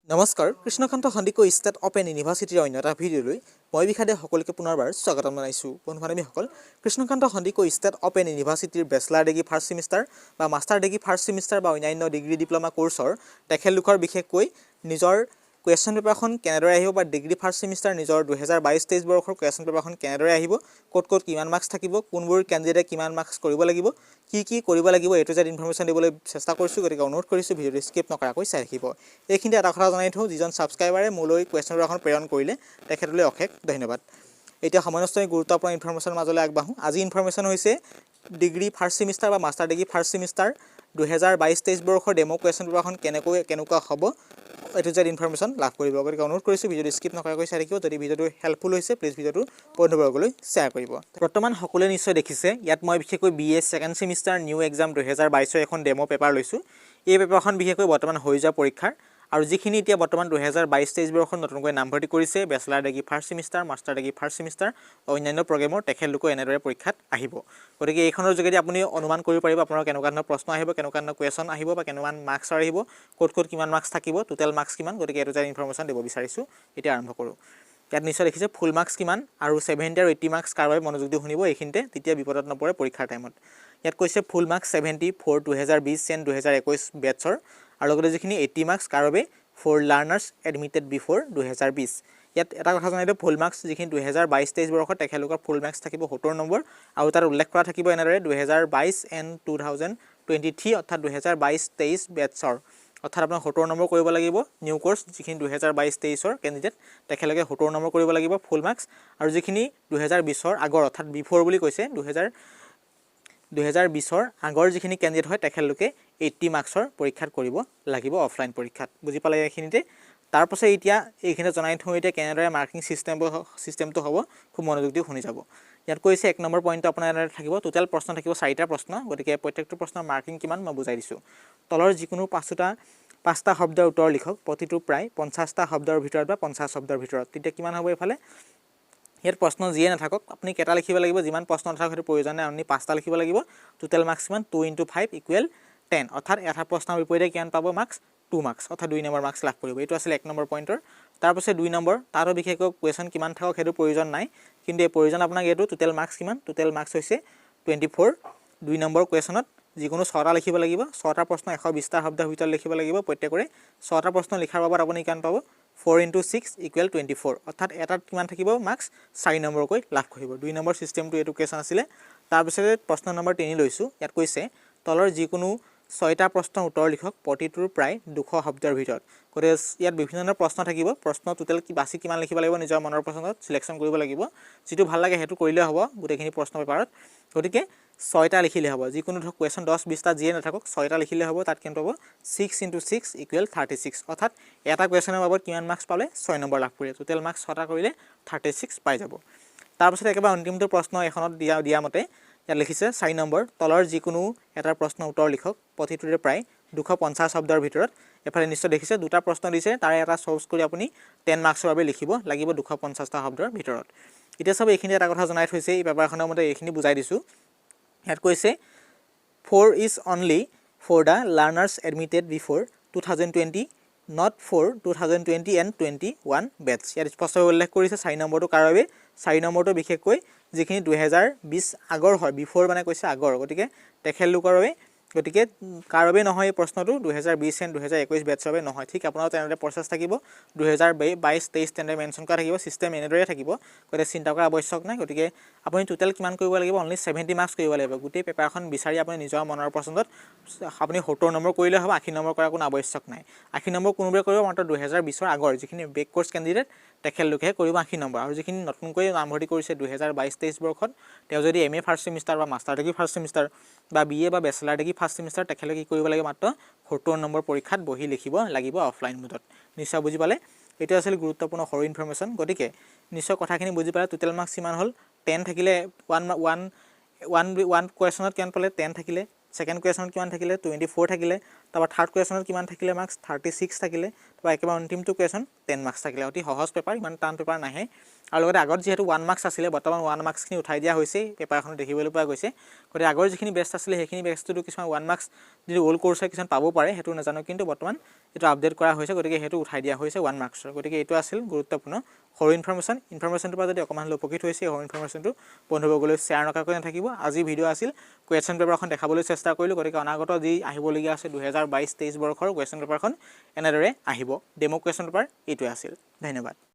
নমস্কাৰ, Krishnakanta Sandikoi state open ইউনিভাৰ্চিটিৰ অন্য এটা ভিডিঅ'লৈ মই বিষাদে সকলোকে পুনৰবাৰ স্বাগতম জনাইছোঁ। বন্ধু বান্ধৱীসকল, কৃষ্ণকান্ত সন্দিকৈ ষ্টেট অ'পেন ইউনিভাৰ্চিটিৰ বেচেলাৰ ডিগ্ৰী ফাৰ্ষ্ট ছেমিষ্টাৰ বা মাষ্টাৰ ডিগ্ৰী ফাৰ্ষ্ট ছেমিষ্টাৰ বা অন্যান্য ডিগ্ৰী ডিপ্ল'মা কোৰ্চৰ তেখেতলোকৰ বিশেষকৈ নিজৰ কুৱেশ্যন পেপাৰখন কেনেদৰে আহিব বা ডিগ্ৰী ফাৰ্ষ্ট ছেমিষ্টাৰ নিজৰ 2022-23 বৰ্ষৰ কুৱেশ্যন পেপাৰখন কেনেদৰে আহিব, ক'ত ক'ত কিমান মাৰ্কছ থাকিব, কোনবোৰ কেণ্ডিডেটে কিমান মাৰ্কছ কৰিব লাগিব, কি কি কৰিব লাগিব, এ টু জেড ইনফৰ্মেশ্যন দিবলৈ চেষ্টা কৰিছোঁ। গতিকে অনুৰোধ কৰিছোঁ, ভিডিঅ'টো স্কিপ নকৰাকৈ চাই থাকিব। এইখিনিতে এটা কথা জনাই থওঁ, যিজন ছাবস্ক্ৰাইবাৰে মোলৈ কুৱেশ্যন পেপাৰখন প্ৰেৰণ কৰিলে, তেখেতলৈ অশেষ ধন্যবাদ। এতিয়া সময় নষ্ট নকৰি গুৰুত্বপূৰ্ণ ইনফৰ্মেশ্যনৰ মাজলৈ আগবাঢ়োঁ। আজি ইনফৰ্মেশ্যন হৈছে ডিগ্ৰী ফাৰ্ষ্ট ছেমিষ্টাৰ বা মাষ্টাৰ ডিগ্ৰী ফাৰ্ষ্ট ছেমিষ্টাৰ 2022-23 বৰ্ষৰ ডেম' কুৱেশ্যন পেপাৰখন কেনেকৈ কেনেকুৱা হ'ব, এ টু জেড ইনফৰ্মেশ্যন লাভ কৰিব। গতিকে অনুৰোধ কৰিছোঁ, ভিডিঅ'টো স্কিপ নকৰাকৈ চাই থাকিব। যদি ভিডিঅ'টো হেল্পফুল হৈছে, প্লিজ ভিডিঅ'টো বন্ধুবৰ্গলৈ শ্বেয়াৰ কৰিব। বৰ্তমান সকলোৱে নিশ্চয় দেখিছে, ইয়াত মই বিশেষকৈ BA second semester new exam 2022ৰ এখন ডেম' পেপাৰ লৈছোঁ। এই পেপাৰখন বিশেষকৈ বৰ্তমান হৈ যোৱা পৰীক্ষাৰ আৰু যিখিনি এতিয়া বৰ্তমান 2022-23 বৰ্ষত নতুনকৈ নামভৰ্তি কৰিছে bachelor degree first semester, master degree first semester, অন্যান্য প্ৰগ্ৰেমৰ, তেখেতলোকো এনেদৰে পৰীক্ষাত আহিব। গতিকে এইখনৰ যোগেদি আপুনি অনুমান কৰিব পাৰিব আপোনাৰ কেনেকুৱা ধৰণৰ প্ৰশ্ন আহিব, কেনেকুৱা ধৰণৰ কুৱেশ্যন আহিব বা কেনেকুৱা মাৰ্কছৰ আহিব, ক'ত ক'ত কিমান মাৰ্কছ থাকিব, টোটেল মাৰ্কছ কিমান। গতিকে এইটো যে ইনফৰ্মেশ্যন দিব বিচাৰিছোঁ। এতিয়া আৰম্ভ কৰোঁ। ইয়াত নিশ্চয় দেখিছে ফুল মাৰ্কছ কিমান আৰু 70 আৰু 80 মাৰ্কছ কাৰ বাবে। মনোযোগ দি শুনিব এইখিনিতে, তেতিয়া বিপদত নপৰে পৰীক্ষাৰ টাইমত। ইয়াত কৈছে ফুল মাৰ্কছ 70 ফৰ 2020 এণ্ড 2021 বেটছৰ আৰু লগতে যিখিনি 80 মাৰ্কছ কাৰ বাবে, ফৰ লাৰ্ণাৰ্ছ এডমিটেড বিফ'ৰ 2020। ইয়াত এটা কথা জনাই দিওঁ, ফুল মাৰ্কছ যিখিনি 2022-23 বৰ্ষত তেখেতলোকৰ ফুল মাৰ্কছ থাকিব 70 নম্বৰ আৰু তাত উল্লেখ কৰা থাকিব এনেদৰে 2022 এণ্ড 2023, অৰ্থাৎ 2022-23 বেটছৰ, অৰ্থাৎ আপোনাৰ 70 নম্বৰ কৰিব লাগিব। নিউ কৰ্চ যিখিনি 2022-23ৰ কেণ্ডিডেট, তেখেতলোকে 70 নম্বৰ কৰিব লাগিব ফুল মাৰ্কছ। আৰু যিখিনি 2020ৰ আগৰ, অৰ্থাৎ বিফ'ৰ বুলি কৈছে, 2020ৰ আগৰ যিখিনি কেণ্ডিডেট হয়, তেখেতলোকে 80 মাৰ্কছৰ পৰীক্ষাত কৰিব লাগিব অফলাইন পৰীক্ষাত। বুজি পালে এইখিনিতে? তাৰপাছত এতিয়া এইখিনিতে জনাই থওঁ, এতিয়া কেনেদৰে মাৰ্কিং ছিষ্টেমটো হ'ব, খুব মনোযোগ দি শুনি যাব। ইয়াত কৈছে 1 নম্বৰ পইণ্টটো আপোনাৰ এনেদৰে থাকিব। টোটেল প্ৰশ্ন থাকিব চাৰিটা প্ৰশ্ন। গতিকে প্ৰত্যেকটো প্ৰশ্নৰ মাৰ্কিং কিমান মই বুজাই দিছোঁ। তলৰ যিকোনো পাঁচটা শব্দৰ উত্তৰ লিখক, প্ৰতিটো প্ৰায় 50টা শব্দৰ ভিতৰত বা 50 শব্দৰ ভিতৰত। তেতিয়া কিমান হ'ব এইফালে? ইয়াত প্ৰশ্ন যিয়ে নাথাকক, আপুনি কেইটা লিখিব লাগিব? যিমান প্ৰশ্ন নাথাকক সেইটো প্ৰয়োজন নাই, আপুনি পাঁচটা লিখিব লাগিব। টোটেল মাৰ্কছ কিমান? 2 into 5 equal 10, অৰ্থাৎ এটা প্ৰশ্নৰ বিপৰীতে কিমান পাব মাৰ্কছ? 2 মাৰ্কছ, অৰ্থাৎ 2 নম্বৰ মাৰ্কছ লাভ কৰিব। এইটো আছিলে 1 নম্বৰ পইণ্টৰ। তাৰপাছত 2 নম্বৰ, তাতো বিশেষকৈ কুৱেশ্যন কিমান থাকক সেইটো প্ৰয়োজন নাই, কিন্তু এই প্ৰয়োজন আপোনাক এইটো টোটেল মাৰ্কছ কিমান। টোটেল মাৰ্কছ হৈছে 24। 2 নম্বৰ কুৱেশ্যনত যিকোনো ছটা লিখিব লাগিব। ছটা প্ৰশ্ন 120টা শব্দৰ ভিতৰত লিখিব লাগিব প্ৰত্যেকৰে। ছটা প্ৰশ্ন লিখাৰ বাবদ আপুনি কিমান পাব? 4 into 6 equal 24, অৰ্থাৎ এটাত কিমান থাকিব মাৰ্কছ? 4 নম্বৰকৈ লাভ কৰিব। 2 নম্বৰ ছিষ্টেমটো এইটো কুৱেশ্যন আছিলে। তাৰপিছতে প্ৰশ্ন নম্বৰ 3 লৈছোঁ। ইয়াত কৈছে তলৰ যিকোনো ছয়টা প্ৰশ্নৰ উত্তৰ লিখক, প্ৰতিটোৰ প্ৰায় 200 শব্দৰ ভিতৰত। গতিকে ইয়াত বিভিন্ন ধৰণৰ প্ৰশ্ন থাকিব। প্ৰশ্ন টোটেল কি বাছি কিমান লিখিব লাগিব, নিজৰ মনৰ পচন্দত চিলেকশ্যন কৰিব লাগিব। যিটো ভাল লাগে সেইটো কৰিলে হ'ব গোটেইখিনি প্ৰশ্ন পেপাৰত। গতিকে ছয়টা লিখিলে হ'ব। যিকোনো ধৰক কুৱেশ্যন 10, 20টা যিয়ে নাথাকক, ছয়টা লিখিলে হ'ব। তাত কিমান পাব? 6 into 6 equal 36, অৰ্থাৎ এটা কুৱেশ্যনৰ বাবদ কিমান মাৰ্কছ পালে? 6 নম্বৰ লাভ কৰিলে। টোটেল মাৰ্কছ ছটা কৰিলে 36 পাই যাব। তাৰপিছত একেবাৰে অন্তিমটো প্ৰশ্ন এখনত দিয়া মতে ইয়াত লিখিছে 4 নম্বৰ, তলৰ যিকোনো এটা প্ৰশ্নৰ উত্তৰ লিখক, প্ৰতিটোৰে প্ৰায় 250 শব্দৰ ভিতৰত। এফালে নিশ্চয় দেখিছে দুটা প্ৰশ্ন দিছে, তাৰে এটা চুজ কৰি আপুনি 10 মাৰ্কছৰ বাবে লিখিব লাগিব 250টা শব্দৰ ভিতৰত। এতিয়া চাব, এইখিনি এটা কথা জনাই থৈছে, এই পেপাৰখনৰ মতে এইখিনি বুজাই দিছোঁ। ইয়াত কৈছে 4 is only for the learners admitted before 2020, not for 2020 and 21 batch। ইয়াত স্পষ্টভাৱে উল্লেখ কৰিছে 4 নম্বৰটো কাৰ বাবে। 4 নম্বৰটো বিশেষকৈ যিখিনি 2020 আগৰ হয়, বিফ'ৰ মানে কৈছে আগৰ, গতিকে তেখেতলোকৰ বাবে। গতিকে কাৰ বাবে নহয় এই প্ৰশ্নটো? 2020 এণ্ড 2021 বেটছৰ বাবে নহয়। ঠিক আপোনাৰো তেনেদৰে প্ৰচেছ থাকিব, 2022-23 তেনেদৰে মেনশ্যন কৰা থাকিব, ছিষ্টেম এনেদৰে থাকিব। গতিকে চিন্তা কৰাৰ আৱশ্যক নাই। গতিকে আপুনি টোটেল কিমান কৰিব লাগিব? অনলি 70 মাৰ্কছ কৰিব লাগিব। গোটেই পেপাৰখন বিচাৰি আপুনি নিজৰ মনৰ পচন্দত আপুনি 70 নম্বৰ কৰিলে হ'ব, 80 নম্বৰ কৰাৰ কোনো আৱশ্যক নাই। 80 নম্বৰ কোনোবাই কৰিব মাত্ৰ 2020ৰ আগৰ যিখিনি বেক কৰ্চ কেণ্ডিডেট, তেখেতলোকেহে কৰিব 80 নম্বৰ। আৰু যিখিনি নতুনকৈ নামভৰ্তি কৰিছে 2022-23 বৰ্ষত, তেওঁ যদি এম এ ফাৰ্ষ্ট ছেমিষ্টাৰ বা মাষ্টাৰ ডিগ্ৰী ফাৰ্ষ্ট ছেমিষ্টাৰ বা বি এ বা বেচেলাৰ ডিগ্ৰী ফাৰ্ষ্ট ছেমিষ্টাৰ, তেখেতলোকে কি কৰিব লাগিব? মাত্ৰ 70 নম্বৰ পৰীক্ষাত বহি লিখিব লাগিব অফলাইন মোডত। নিশ্চয় বুজি পালে। এইটো আছিল গুৰুত্বপূৰ্ণ সৰু ইনফৰ্মেশ্যন। গতিকে নিশ্চয় কথাখিনি বুজি পালে। টোটেল মাৰ্কছ কিমান হ'ল? 10 থাকিলে ওৱান ওৱান ওৱান ওৱান কুৱেশ্যনত কিমান পালে? 10 থাকিলে। ছেকেণ্ড কুৱেশ্যনত কিমান থাকিলে? 24 থাকিলে। তাৰপৰা থাৰ্ড কুৱেশ্যনত কিমান থাকিলে মাৰ্কছ? 36 থাকিলে। তাৰপৰা একেবাৰে অন্তিমটো কুৱেশ্যন 10 মাৰ্কছ থাকিলে। অতি সহজ পেপাৰ, ইমান টান পেপাৰ নাহে। আৰু লগতে আগত যিহেতু 1 মাৰ্কছ আছিলে, বৰ্তমান 1 মাৰ্কছখিনি উঠাই দিয়া হৈছে, পেপাৰখনত দেখিবলৈ পোৱা গৈছে। গতিকে আগৰ যিখিনি বেষ্ট আছিলে, সেইখিনি বেষ্টটোতো কিছুমান 1 মাৰ্কছ যিটো অ'ল্ড কৰ্চৰ কিছুমান পাব পাৰে, সেইটো নাজানো, কিন্তু বৰ্তমান এইটো আপডেট কৰা হৈছে, গতিকে সেইটো উঠাই দিয়া হৈছে 1 মাৰ্কছৰ। গতিকে এইটো আছিল গুৰুত্বপূৰ্ণ সৰু ইনফৰমেশ্যন। ইনফৰমেশ্যনটোৰ পৰা যদি অকণমান হ'লেও উপকৃত হৈছে, এই সৰু ইনফৰমেশ্যনটো বন্ধুবৰ্গলৈ শ্বেয়াৰ নকৰাকৈ নাথাকিব। আজি ভিডিঅ' আছিল কুৱেশ্যন পেপাৰখন দেখাবলৈ চেষ্টা কৰিলোঁ। গতিকে অনাগত যি আহিবলগীয়া আছে 2022-23 বৰ্ষৰ কুৱেশ্যন পেপাৰখন এনেদৰে আহিব। ডেম' কুৱেশ্যন পেপাৰ এইটোৱে আছিল। ধন্যবাদ।